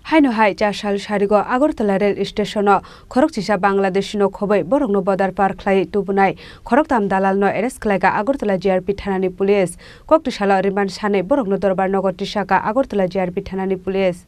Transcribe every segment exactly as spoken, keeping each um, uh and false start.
Haino hai cha sal sarigo Agartala rail station-o khorokchisa Bangladeshi-no khobwi borokno border par khlai tubunai khoroktham dalalno arrest khlaikha Agartala G R P thanani police. Kokti salo remand sanwi borokno Dorbar Nagar tisakha Agartala G R P thanani police.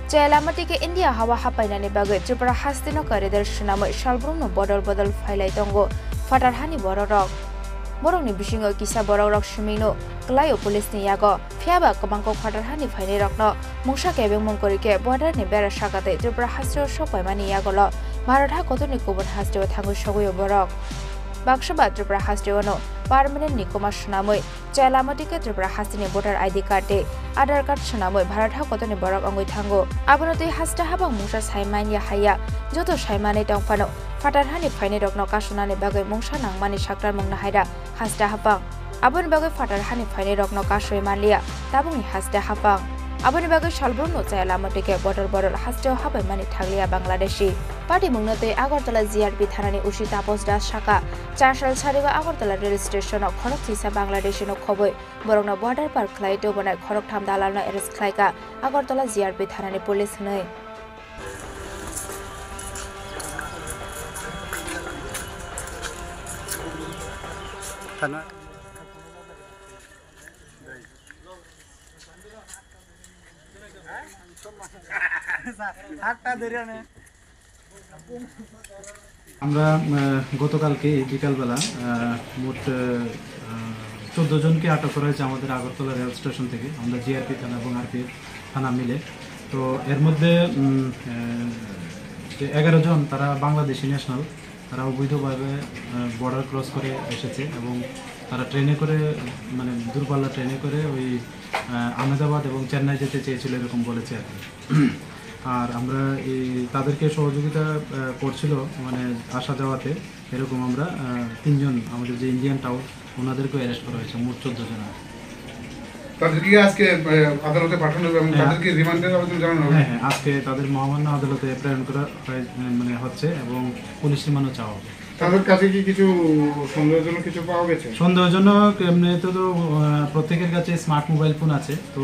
Chaya lama tike India hawa hapainani bagwi Tripura hasteno corridor swnamwi salbrumno bodol bodol phailai tongo phatar hani bororok. Borokni bisingo kisa borokrok swmingno kwlaio police ni yago. Phiyaba kwbangkuk phatar hani phainairokno mungsa kebengmung kwrwi khe border ni bera saka tei Tripura hasteo sok paimani yagulo Bharat hakotorni kubun hasteo thangwi sogwio borok. Baksa ba Tripura hasteo no permanent ni kwma swnamwi chaya lama tike Tripura hasteni voter I D card tei Aadhaar card swnamwi Bharat hakotorni borok wngwi thango. Abono twi haste habang mungsa sai manya haiya joto sai manwi tongphano phatar hani phainairokno kasonani bagwi mungsa nangmani saktarmung nahaida haste habang. Aboni bagwi phatar hani phainairokno kasoi manliya tabukni haste habang. Aboni bagwi salbrumno chaya lama tike bodol bodol hasteo habaimani thakliya Bangladeshi. Patimungno twi Agartala G R P thanani O C Tapos Das saka, char sal sarigo Agartala rail station-o khorokchisa Bangladeshi-no khobwi borokno border par khlai tubunai khoroktham dalalno arrest khlaikha Agartala G R P thanani police hwnwi. আমরা, আহ, গতকালকে এই বিকালবেলা, আহ, মোট, আহ, চোদ্দ জনকে আটক করা হয়েছে আমাদের আগরতলা রেল স্টেশন থেকে। আমরা জিআরপি থানা এবং আরপিএফ থানা মিলে। তো এর মধ্যে, উম, আহ, যে এগারো জন, তারা বাংলাদেশি ন্যাশনাল, তারা অবৈধভাবে, আহ, বর্ডার ক্রস করে এসেছে এবং তারা ট্রেনে করে, মানে, দূরপাল্লা ট্রেনে করে ওই, আহ, আহমেদাবাদ এবং চেন্নাই যেতে চেয়েছিল, এরকম বলেছে আর কি। আর আমরা এই তাদেরকে সহযোগিতা, আহ, করছিল, মানে, আসা যাওয়াতে, এরকম আমরা, আহ, তিনজন, আমাদের যে ইন্ডিয়ান টাউট, ওনাদেরকেও অ্যারেস্ট করা হয়েছে, মোট চোদ্দ জন আর কি। তাদেরকে আজকে, আহ, আদালতে পাঠানো হবে এবং হ্যাঁ। তাদেরকে রিমান্ডের আবেদন জানানো হবে? হ্যাঁ, হ্যাঁ, আজকে তাদের মহামান্য আদালতে প্রেরণ করা হয়, আহ, মানে, হচ্ছে এবং পুলিশ রিমান্ডও চাওয়া হবে। তাদের কাছে কি কিছু সন্দেহজনক কিছু পাওয়া গেছে? সন্দেহজনক এমনিতে তো, আহ, প্রত্যেকের কাছে স্মার্ট মোবাইল ফোন আছে, তো,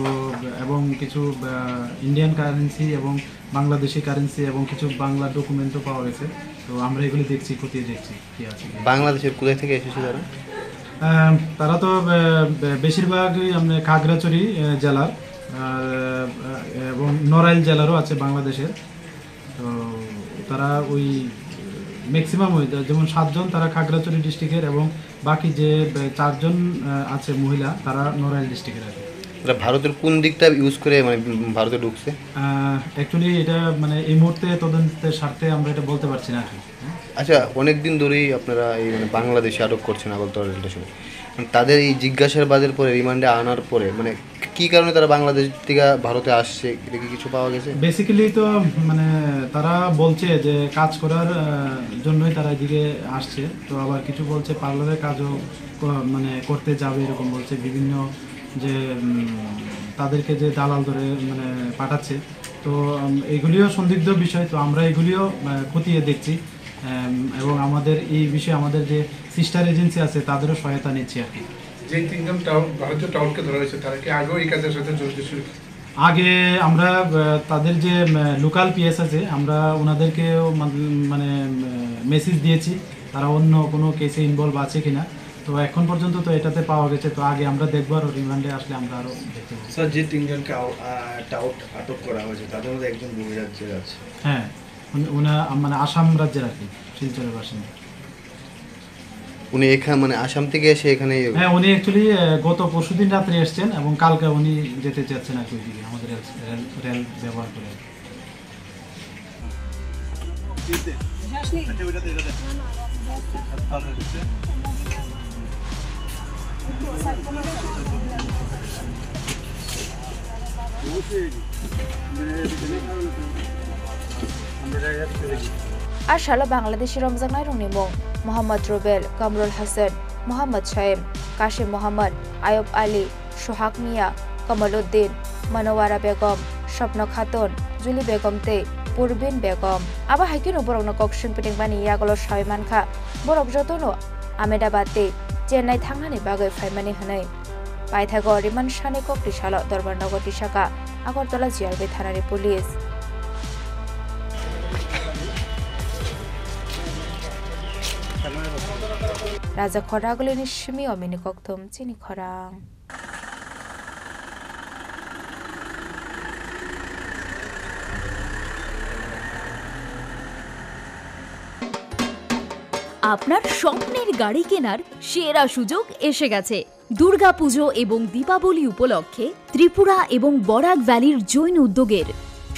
এবং কিছু, আহ, ইন্ডিয়ান কারেন্সি এবং বাংলাদেশি কারেন্সি এবং কিছু বাংলা ডকুমেন্টও পাওয়া গেছে। তো আমরা এগুলি দেখছি, খতিয়ে দেখছি কি আছে কি। বাংলাদেশের কোথায় থেকে এসেছে তারা? আহ, তারা তো, আহ, বে-, বেশিরভাগই, মানে, খাগড়াছড়ি, আহ, জেলার, আর, আহ, এবং নড়াইল জেলারও আছে বাংলাদেশের। তো তারা ওই, আহ, ম্যাক্সিমাম ওই, যেমন সাতজন তারা খাগড়াছড়ি ডিস্ট্রিক্টের এবং বাকি যে, আহ, চারজন, আহ, আছে মহিলা, তারা নড়াইল ডিস্ট্রিক্টের আর কি। তারা ভারতের কোন দিকটা ইউজ করে, মানে, উম, ভারতে ঢুকছে? আহ, actually এটা, মানে, এই মুহূর্তে তদন্তের স্বার্থে আমরা এটা বলতে পারছি না আর কি। আচ্ছা, অনেক দিন ধরেই আপনারা এই, মানে, বাংলাদেশে আটক করছেন আগরতলা রেল স্টেশনে। মানে, তাদের এই জিজ্ঞাসাবাদের পরে, রিমান্ডে আনার পরে, মানে, কি কারণে তারা বাংলাদেশ থেকে ভারতে আসছে, এটা কি কিছু পাওয়া গেছে? বেসিক্যালি তো, মানে, তারা বলছে যে কাজ করার, আহ, জন্যই তারা এদিকে আসছে। তো আবার কিছু বলছে পার্লারের কাজও ক-, মানে, করতে যাবে, এরকম বলছে। বিভিন্ন যে, উম, তাদেরকে যে দালাল ধরে, মানে, পাঠাচ্ছে। তো, উম, এগুলিও সন্দিগ্ধ বিষয়, তো আমরা এগুলিও, আহ, খতিয়ে দেখছি। উম, এবং আমাদের এই বিষয়ে আমাদের যে সিস্টার এজেন্সি আছে, তাদেরও সহায়তা নিচ্ছি আর কি। যে তিনজন টাউট, ভারতীয় টাউটকে ধরা হয়েছে, তারা কি আগেও এই কাজের সাথে জড়িত ছিল? আগে আমরা, আহ, তাদের যে, আহ, লোকাল পিএস আছে, আমরা ওনাদেরকেও মান-, মানে, আহ, মেসেজ দিয়েছি, তারা অন্য কোনো কেসে ইনভলভ আছে কিনা। তো এখন পর্যন্ত তো এটাতে পাওয়া গেছে, তো আগে আমরা দেখবো, আরও রিমান্ডে আসলে আমরা আরও দেখতে পাবো। স্যার, যে তিনজনকে আও-, আহ, টাউট আটক করা হয়েছে, তাদের মধ্যে একজন বহিরাজ্যের আছে। হ্যাঁ, উনি, ওনা-, মানে, আসাম রাজ্যের আর কি, শিলচরের বাসিন্দা। উনি এখানে, মানে, আসাম থেকে এসে এখানে ইয়ে হ্যাঁ, উনি actually, আহ, গত পরশুদিন রাত্রে এসছেন এবং কালকে উনি যেতে চাচ্ছেন আর কি ওইদিকে, আমাদের রেল, রেল, রেল ব্যবহার করে। A salo Bangladeshi romjaknairokni mung Mohammad Rubel, Kamrul Hasan, Mohammad Shaim, Kasim Mohammad, Ayub Ali, Sohag Mia, Kamaluddin, Manowara Begum, Swapna Khatun, Juli Begum tei Purbin Begum. Abo hai kheno borokno kok swngpini mani yagulo sawi mankha, borok jotono Ahmedabad tei Chennai thangnani bagwi phaimani hwnwi. Paithago rimani sani kok tisalo Dorbar Nagar tisaka Agartala G R B thanani police. Raja Khoragulini simi omini kokthum chini khorang. আপনার স্বপ্নের গাড়ি কেনার সেরা সুযোগ এসে গেছে। দুর্গাপুজো এবং দীপাবলি উপলক্ষে ত্রিপুরা এবং বরাক ভ্যালির জৈন উদ্যোগের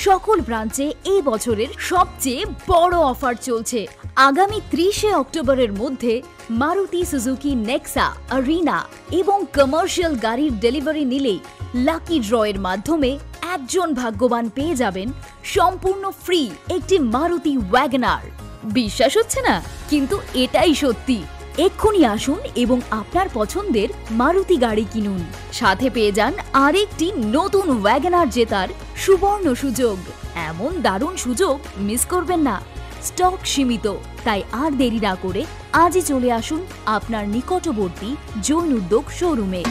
সকল ব্রাঞ্চে এই বছরের সবচেয়ে বড় অফার চলছে। আগামী ত্রিশে অক্টোবরের মধ্যে মারুতি সুজুকি নেক্সা, আরিনা এবং কমার্শিয়াল গাড়ির ডেলিভারি নিলেই লাকি ড্রয়ের মাধ্যমে একজন ভাগ্যবান পেয়ে যাবেন সম্পূর্ণ ফ্রি একটি মারুতি ওয়াগনার। বিশ্বাস হচ্ছে না, কিন্তু এটাই সত্যি। এক্ষুনি আসুন এবং আপনার পছন্দের মারুতি গাড়ি কিনুন, সাথে পেয়ে যান আরেকটি নতুন ওয়াগনার জেতার সুবর্ণ সুযোগ। এমন দারুণ সুযোগ মিস করবেন না। স্টক সীমিত, তাই আর দেরি না করে আজই চলে আসুন আপনার নিকটবর্তী জৈন উদ্যোগ শোরুমে।